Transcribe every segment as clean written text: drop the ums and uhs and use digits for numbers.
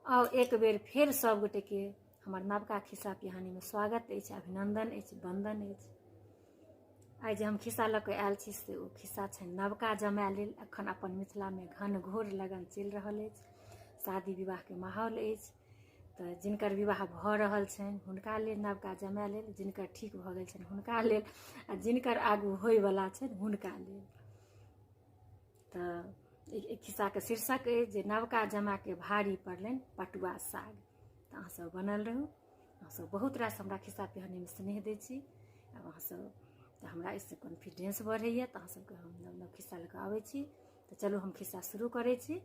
आउ एक बेर फेर सब गोटेके हमर नवका खिस्सा पिहानीमे स्वागत अछि, अभिनंदन अछि, वंदन अछि। आइ जे हम खिस्सा लऽ कऽ आयल छी से ओ खिस्सा छनि नवका जमाय लेल। एखन अपन मिथिलामे घनघोर लगन चलि रहल अछि, शादी विवाहके माहौल अछि। तऽ जिनकर विवाह भऽ रहल छनि हुनका लेल, नवका जमाय लेल, जिनकर ठीक भऽ गेल छनि हुनका लेल, आ जिनकर आगू होइवला छनि हुनका लेल। तऽ खिस्साके शीर्षक अछि जे नवका जमाके भारी पड़लनि पटुआ साग। तऽ अहाँसभ बनल रहू। अहाँसभ बहुत रास हमरा खिस्सा पिहानीमे स्नेह दै छी। आब अहाँसभ तऽ हमरा एहिसँ कॉन्फिडेंस बढ़ैए, तऽ अहाँसभके हम नव नव खिस्सा लऽ कऽ आबै छी। तऽ चलू, हम खिस्सा शुरू करै छी।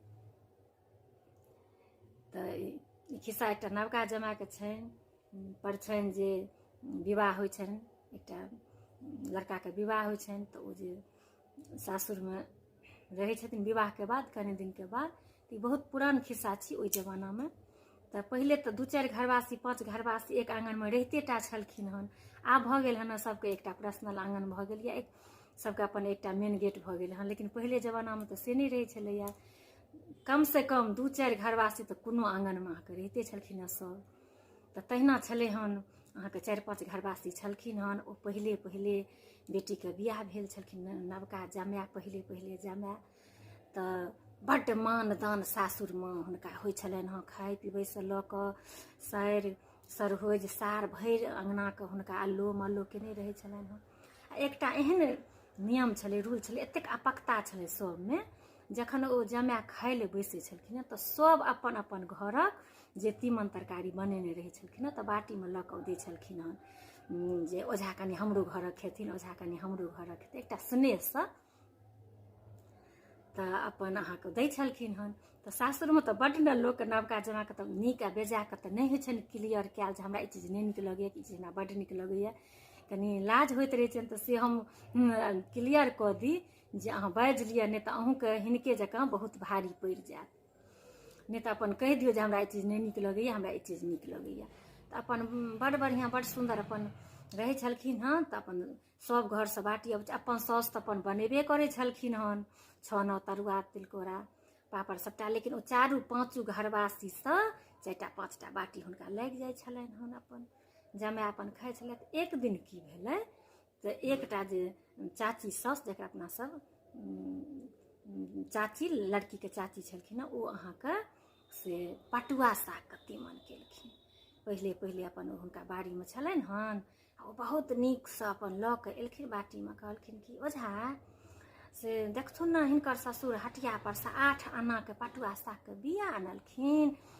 तऽ ई खिस्सा एकटा नवका जमाके छनि पर छनि जे विवाह होइ छनि, एकटा लड़काके विवाह होइ छनि। तऽ ओ जे सासुरमे रहै छथिन विवाहके बाद कनि दिनके बाद, तऽ ई बहुत पुरान खिस्सा छी। ओहि जमानामे तऽ पहिले तऽ दू चारि घरवासी, पाँच घरवासी एक आङ्गनमे रहिते टा छलखिन हन। आब भऽ गेल हन सबके एकटा पर्सनल आङ्गन भऽ गेल या एक सबके अपन एकटा मेन गेट भऽ गेल हन, लेकिन पहिले जमानामे तऽ से नहि रहै छलैया। कमसँ कम दू चारि घरवासी तऽ कोनो आङ्गनमे अहाँके रहिते छलखिन हँ सब। तऽ तहिना छलै हन, अहाँके चारि पाँच घरवासी छलखिन हन। ओ पहिले पहिले बेटीके बियाह भेल छलखिन, नवका जमाय, पहिले पहिले जमाय। तऽ बड्ड मान दान सासुरमे हुनका होइ छलनि हँ। खाइ पीबैसँ लऽ कऽ सारि सरहोजि सार भरि अङ्गनाके हुनका अल्लो मल्लो केने रहै छलनि हँ। आ एकटा एहन नियम छलै, रूल छलै, एतेक अपकता छलै सबमे, जखन ओ जमाय खाइ लए बैसै छलखिन हँ तऽ सब अपन अपन घरक जे तीमन तरकारी बनेने रहै छलखिन हँ तऽ बाटीमे लऽ कऽ दै छलखिन हँ जे ओझा कनि हमरो घरक खेथिन, ओझा कनि हमरो घरक खेथिन, एकटा स्नेहसँ। तऽ अपन अहाँके दै छलखिन हन। तऽ सासुरमे तऽ बड्ड ने लोकके नवका जमाके तऽ नीक आ बेजायके तऽ नहि होइ छनि क्लियर कयल जे हमरा ई चीज नहि नीक लगैए कि ई चीज हमरा बड्ड नीक लगैए। कनि लाज होइत रहै छनि। तऽ से हम क्लियर कऽ दी जे अहाँ बाजि लिअ, नहि तऽ अहूँके हिनके जकाँ बहुत भारी पड़ि जायत। नहि तऽ अपन कहि दियौ जे हमरा ई चीज नहि नीक लगैए, हमरा ई चीज नीक लगैए। तऽ अपन बड्ड बढ़िआँ, बड्ड सुन्दर अपन रहै छलखिन हँ। तऽ अपन सभ घरसँ बाटी अबै छै, अपन साउस तऽ अपन बनेबे करै छलखिन हन छओ नओ तरुआ, तिलकोरा, पापड़ सभटा, लेकिन ओ चारू पाँचू घरवासीसँ चारिटा पाँचटा बाटी हुनका लागि जाइ छलनि हन। अपन जमाय अपन खाइ छलथि। एक दिन की भेलै तऽ एकटा जे चाची साउस, जकरा अपना सब चाची, लड़कीके चाची छलखिन हँ, ओ अहाँके से पटुआ सागके तीमन केलखिन। पहिले पहिले अपन हुनका बाड़ीमे छलनि हन। ओ बहुत नीकसँ अपन लऽ कऽ एलखिन बाटीमे। कहलखिन कि ओझा, से देखथुन ने, हिनकर ससुर हटिया पर से 8 आनाके पटुआ सागके बिया अनलखिन।